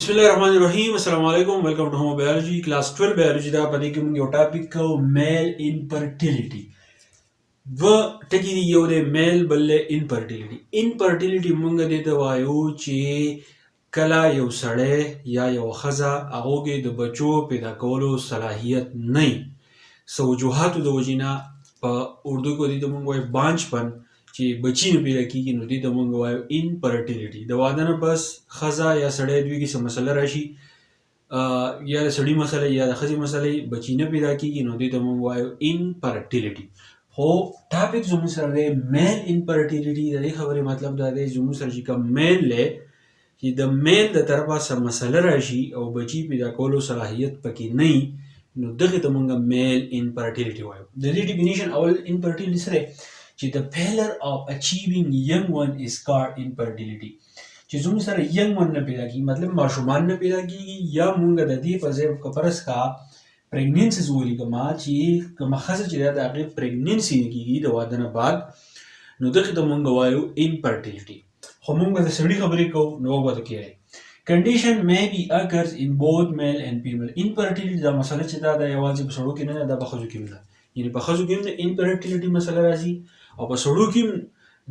بسم الله الرحمن الرحیم. السلام علیکم، welcome to Home Biology, class 12 biology. دا په دې کې موږ یو ټاپک کوو، male infertility. دوه ټکي دي، یو دی male، بل دی infertility. Infertility موږ دې ته وایو چې کله یو سړی یا یو ښځه هغو کې د بچو پیدا کولو صلاحیت نه وي، څه وجوهاتو د وجې نه، په اردو کې دې ته موږ وایو بانجپن، چې بچی نه پیدا کیږي، نو دې ته موږ وایو infertility. د واده نه پس ښځه یا سړی دوی کې څه مسله راشي، یا د سړي مسله یا د ښځې مسله، بچی نه پیدا کیږي، نو دې ته موږ وایو infertility. خو topic زموږ سره دی male infertility. د دې خبرې مطلب دا دی، زموږ سره چې کوم male دی، چې د male د طرفه څه مسله راشي او بچی پیدا کولو صلاحیت پکې نه، نو دغه ته موږ male infertility وایو. د دې definition اول، infertility سره چې the failure of achieving young one is called infertility. چې زموږ سره young one نه پیدا کیږي، مطلب ماشومان نه پیدا کیږي، یا مونږ د دې په ځای که فرض کا pregnancies ولیکم، چې کومه ښځه چې ده، د هغې pregnancy نه کیږي د واده نه بعد، نو دغه ته مونږ وایو infertility. خو مونږ د سړي خبرې کوو، نو به کېږي. Condition may be occurs in both male and female. Infertility دا مسله چې دا د یوازې په سړو کې نه ده، دا په ښځو کې هم ده. یعنی په ښځو کې هم د infertility مسله راځي او په سړو کې هم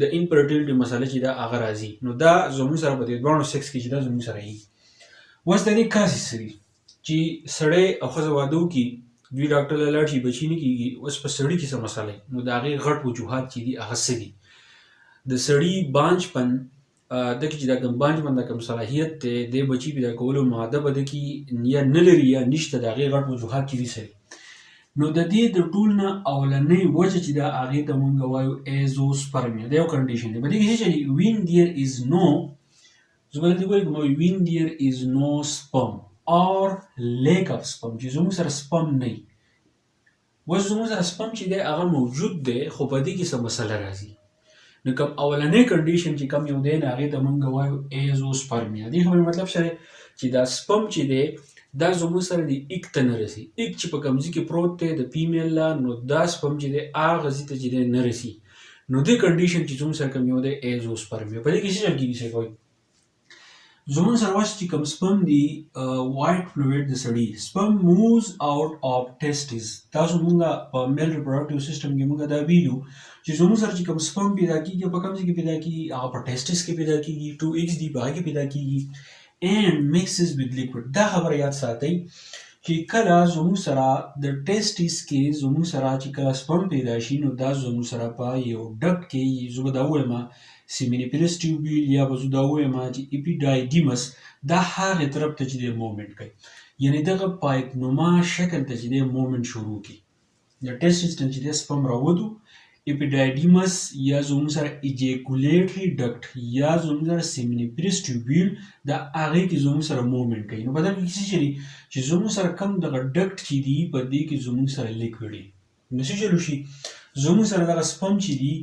د infertility مسله چې دا هغه راځي. نو دا زموږ سره په دې دواړو سیکس کې چې دا زموږ سره یي. اوس د دې causes څه دي؟ چې سړی او ښځه واده وکړي، دوی ډاکټر له لاړ شي، بچي نه کېږي. اوس په سړي کې څه مسله؟ نو د هغې غټ وجوهات چې دي هغه څه دي؟ د سړي بانجپن د کې چې دا کوم بانجپن، دا کوم صلاحیت دی د بچي پیدا کولو، ماده به د کې یا نه لري یا نشته، د هغې غټ وجوهات چې دي څه دي؟ نو د دې د ټول نه اولنۍ وجه چې دا هغې ته مونږ وایو azoospermia. دا یو condition دی. په دې کې څه چلی؟ When there is no، زه به دلته ولیکم، when there is no sperm or lack of sperm، چې زموږ سره sperm نه وي. اوس زموږ سره sperm چې دی هغه موجود دی، خو په دې کې څه مسله راځي. نو کوم اولنی condition چې کوم یو دی، نو هغې ته مونږ وایو azoospermia. دې خبرې مطلب څه دی؟ چې دا sperm چې دی دا زموږ سره د egg ته نه رسي. Egg چې په کوم ځای کې پروت دی د female لا، نو دا sperm چې دی هغه ځای ته چې دی نه رسي. نو دې condition چې زموږ سره کوم یو دی، azoospermia، په دې کې څه چل کېږي؟ څه کوي زموږ سره اوس چې کوم sperm دی، white fluid د سړي، sperm moves out of testes. تاسو مونږه په male reproductive system کې مونږه دا ویلو چې زموږ سره چې کوم sperm پیدا کیږي، په کوم ځای کې پیدا کیږي؟ هغه په testes کې پیدا کیږي، 2 eggs دی، په هغه کې پیدا کیږي and mixes with liquid. دا خبره یاد ساتئ چې کله زموږ سره د testes کې زموږ سره چې کله sperm پیدا شي، نو دا زموږ سره په یو duct کې، زه به دا ووایم seminiferous tubule یا به زه دا ووایم چې epididymis، دا هغې طرف ته چې دی movement کوي، یعنی دغه pipe نما شکل ته چې دی movement شروع کړي. د testes نه چې دی sperm راووتو، epididymis یا زموږ سره ejaculatory duct یا زموږ سره seminiferous tubule، دا هغې کې زموږ سره movement کوي. نو په دغه کې څه چلی چې زموږ سره کم دغه duct چې دی، په دې کې زموږ سره liquid دی. نو څه چلو شي؟ زموږ سره دغه sperm چې دی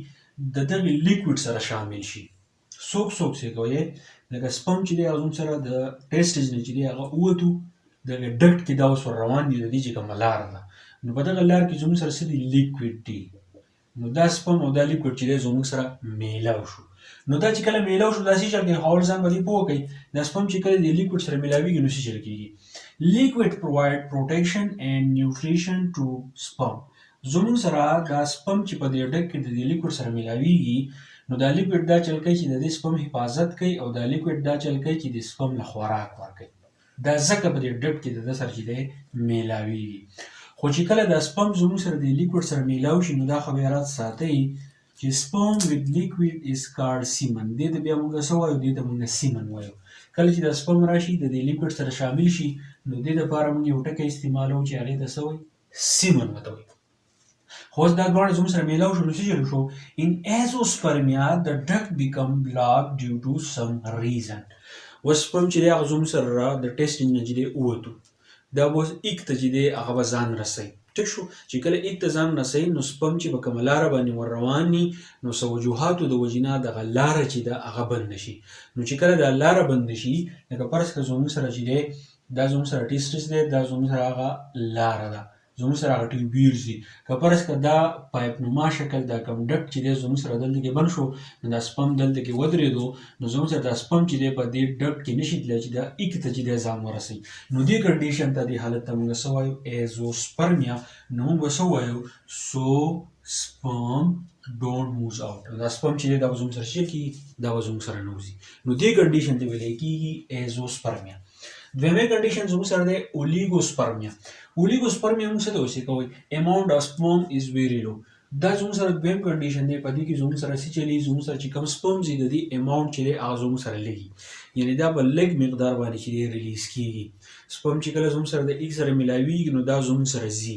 د دغه liquid سره شامل شي. څوک څوک څه کوي؟ لکه sperm چې دی هغه زموږ سره د testes نه چې دی هغه ووتو، دغه duct کې دا اوس ور روان دي. د دې چې کومه لار ده، نو په دغه لار کې زموږ سره څه دي؟ Liquid دي. نو دا sperm او دا liquid چې دی زموږ سره میلاو شو. نو دا چې کله میلاو شو، دا څه چل کوي؟ اول ځان به دې پوه کوي. دا sperm چې کله د liquid سره میلاویږي، نو څه چل کیږي؟ Liquid provide protection and nutrition to sperm. زموږ سره دا sperm چې په دې duct کې د دې liquid سره میلاویږي، نو دا liquid دا چل کوي چې د دې sperm حفاظت کوي او دا liquid دا چل کوي چې د sperm له خوراک ورکوي. دا ځکه په دې duct کې د ده سره چې دی میلاویږي. خو چې کله دا sperm زموږ سره د liquid سره میلاو شي، نو دا خو بیا یاد ساتئ چې sperm with liquid is called semen. دې ته بیا موږ څه وایو؟ دې ته موږ semen وایو. کله چې دا sperm راشي، د دې liquid سره شامل شي، نو دې دپاره موږ یو ټکی استعمالوو چې هغې ته څه وایي؟ Semen ورته وایي. خو اوس دا دواړه زموږ سره میلاو شو، نو څه چل شو؟ In azoospermia, the duct become blocked due to some reason. اوس sperm چې دی هغه زموږ سره د testes نه چې دی ووتو، دا اوس egg ته چې دی هغه به ځان رسوي. ټیک شو؟ چې کله egg ته ځان رسوي، نو sperm چې په کومه لاره باندې ور روان ني، نو څه وجوهاتو د وجې نه دغه لاره چې ده هغه بنده شي. نو چې کله دا لاره بنده شي، لکه فرض که زموږ سره چې دی دا زموږ سره testes دی، دا زموږ سره هغه لاره ده. زموږ سره هغه ټیوبیولز دي. که فرض که دا پایپ نما شکل دا کوم ډکټ چې دی زموږ سره دلته کې بند شو، نو دا سپم دلته کې ودرېدو، نو زموږ سره دا سپم چې دی په دې ډکټ کې نشي تللی چې دا ایک ته چې دی ځان ورسوي. نو دې کنډیشن ته، دې حالت ته موږ څه وایو؟ ایزوسپرمیا. نو موږ به څه وایو؟ سو سپرم ډونټ مووز آوټ. نو دا سپرم چې دی دا به زموږ سره چیرې کېږي؟ دا به زموږ سره نه وځي. نو دې کنډیشن ته ویل کېږي ایزوسپرمیا. دویمه کنډیشن زموږ سره دی اولیګوسپرمیا. اولیګوسپرمیا موږ څه ته وایو؟ کوي amount of sperm is very low. دا زموږ سره دویم کنډیشن دی. په دې کې زموږ سره څه چلی؟ زموږ سره چې کوم سپرمز دي، د دې اماونټ چې دی هغه زموږ سره لږي، یعنی دا په لږ مقدار باندې چې دی ریلیز کیږي. سپرم چې کله زموږ سره د ایګ سره ملاویږي، نو دا زموږ سره ځي،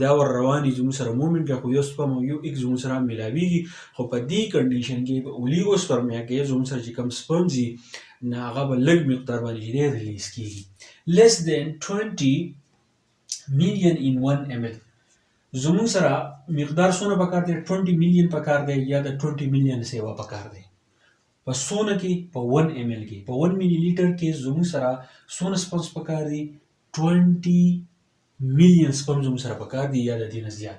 دا ور رواني زموږ سره موومنټ کوي، خو یو سپرم او یو ایګ زموږ سره ملاویږي. خو په دې کنډیشن کې، په اولیګوسپرمیا کې، زموږ سره چې کوم سپرم دي، نو هغه په لږ مقدار باندې چې دی ریلیز کیږي، less than 20 million in 1 ml. زموږ سره مقدار څونه پکار دی؟ 20 میلیون پکار دی یا د 20 میلیون سیوا پکار دی. په څونه کې؟ په 1 ml کې، په 1 ملي لیټر کې زموږ سره څونه سپرمز پکار دي؟ 20 میلیون سپرم زموږ سره پکار دي یا د دې نه زیات.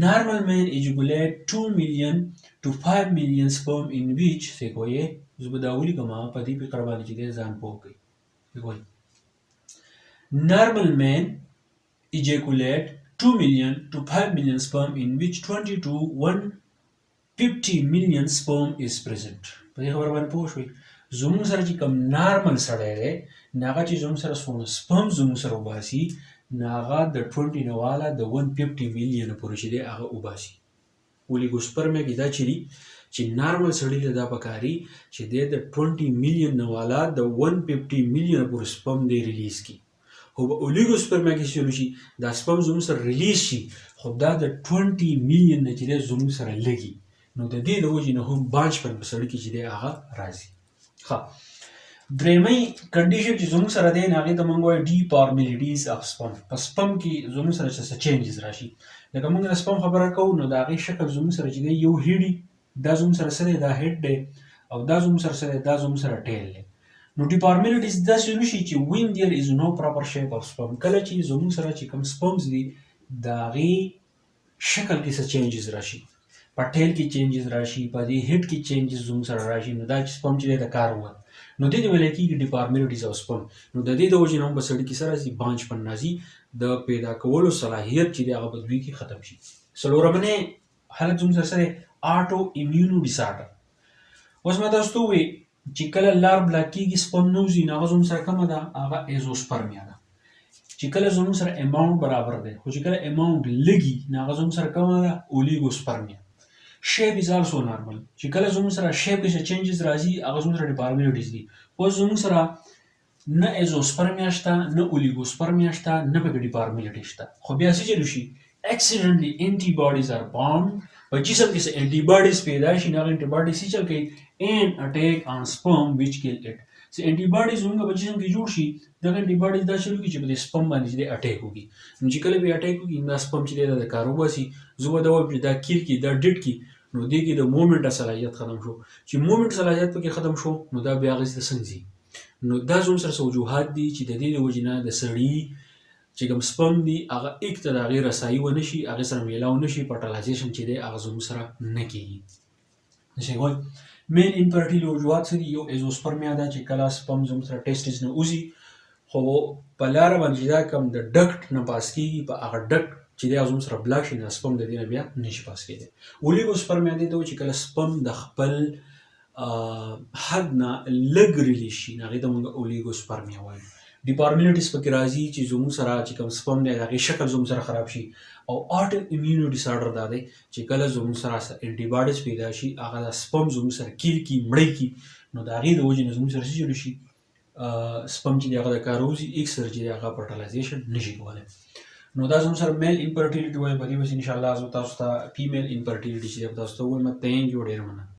Normal man ejaculate 2 million to 5 million sperm in which څه کوي؟ زه به دا ولیکم، په دې فقره باندې چې دی ځان پوه کړئ. څه کوي؟ Normal man ejaculate 2 million to 5 million sperm in which 20 to 150 million sperm is present. په دې خبره باندې پوه شوئ؟ زموږ سره چې کوم نارمل سړی دی، نو هغه چې زموږ سره څونه سپرم زموږ سره وباسي، نو هغه د 20 نه واله د 150 میلیون پورې چې دی هغه وباسي. اولیګوسپرمیا کې دا چلی چې نارمل سړي له دا پکاري چې دی د 20 میلیون نه والا د 150 میلیون پورې سپرم دی ریلیز کی. خو په اولیګوسپرمیا کې چې شي، دا سپرم زموږ سره ریلیز شي، خو دا د 20 میلیون نه چې دی زموږ سره لګي. نو د دې د وجې نه هم بانجپن په سړي کې چې دی هغه راځي. ښه، درېیمه کنډیشن چې زموږ سره دی، نو هغې ته موږ وایو deformities of sperm. په سپم کې زموږ سره چې څه چینجز راشي، لکه موږ د سپم خبره کوو، نو د هغې شکل زموږ سره چې دی یو هیډي، دا زموږ سره څه دی؟ دا هیډ دی. او دا زموږ سره څه دی؟ دا زموږ سره ټیل دی. نو deformities داسې نشي چې when there is no proper shape of sperm، کله چې زموږ سره چې کوم سپمز دي، د هغې شکل کې څه چینجز راشي، په ټیل کې چینجز راشي، په دې هیډ کې چینجز زموږ سره راشي، نو دا چې سپم چې دی د کار ووت، نو دې ته ویل کېږي deformities of sperm. نو د دې د وجې نه هم په سړي کې څه راځي؟ بانجپن راځي، د پیدا کولو صلاحیت چې دی هغه په دوی کې ختم شي. څلورمنی حالت زموږ سره دی autoimmune disorder. اوس ما تاسو ته وویل چې کله لار بلاک کېږي، سپم نه وځي، نو هغه زموږ سره کومه ده؟ هغه ایزوسپرمیا ده. چې کله زموږ سره اماونټ برابر دی، خو چې کله اماونټ لږي، نو هغه زموږ سره کومه ده؟ اولیګوسپرمیا. Shape is also normal. چې کله زموږ سره شیپ کې چینجز راځي، هغه زموږ سره ډیفارمیلیټیز دي. خو زموږ سره نه ایزوسپرمیا شته، نه اولیګوسپرمیا شته، نه پکې ډیفارمیلیټي شته، خو بیا څه چلو شي؟ Accidentally antibodies are formed. په جسم کې څه انټي پیدا شي، نو هغه انټي څه چل کوي؟ And attack on sperm which kill it. چې انټي باډیز زموږ په جسم کې جوړ شي، دغه انټي باډیز دا چلو کړي چې په دې سپم باندې چې دی اټیک وکړي. نو چې کله به اټیک وکړي، دا سپم چې دی دا د کار وباسي، زه به دا وایم چې دا کیل کی، دا ډیډ کی. نو دې کې د موومنټ صلاحیت ختم شو. چې موومنټ صلاحیت پکې ختم شو، نو دا بیا هغې ته څنګه ځي؟ نو دا زموږ سره څه وجوهات دي چې د دې د وجې نه د سړي چې کوم سپم دي، هغه ایک ته د هغې رسایي ونه شي، هغې سره میلاو نه شي، فرټلایزیشن چې دی هغه زموږ سره نه کېږي. څه وایي male infertility وجوهات څه دي؟ یو ایزوسپرمیا ده، چې کله سپم زموږ سره ټیسټس نه وځي، خو په لاره باندې چې دا کوم د ډکټ نه پاس کېږي، په هغه ډکټ چې دی زموږ سره بلاک شي، نو سپم د دې نه بیا نشي پاس کېدی. اولیګوسپرمیا دې ته چې کله سپم د خپل حد نه لږ ریلیز شي، نو هغې ته موږ اولیګوسپرمیا وایو. ډیفارمیلیټیز پکې راځي چې زموږ سره چې کوم سپم دی، د هغې شکل زموږ سره خراب شي. او autoimmune disorder دا دی چې کله زموږ سره انټي باډیز پیدا شي، هغه د سپم زموږ سره کیل کی، مړی کی، نو د هغې د وجې نه زموږ سره څه چلو شي؟ سپم چې دی هغه د کار وځي، ایګ سره چې دی هغه فرټلایزیشن نشي کولی. نو دا زموږ سره male infertility وایي. په دې پسې انشاءالله زه تاسو ته female infertility چې تاسو ته ووایم. Thank you، ډېره مننه.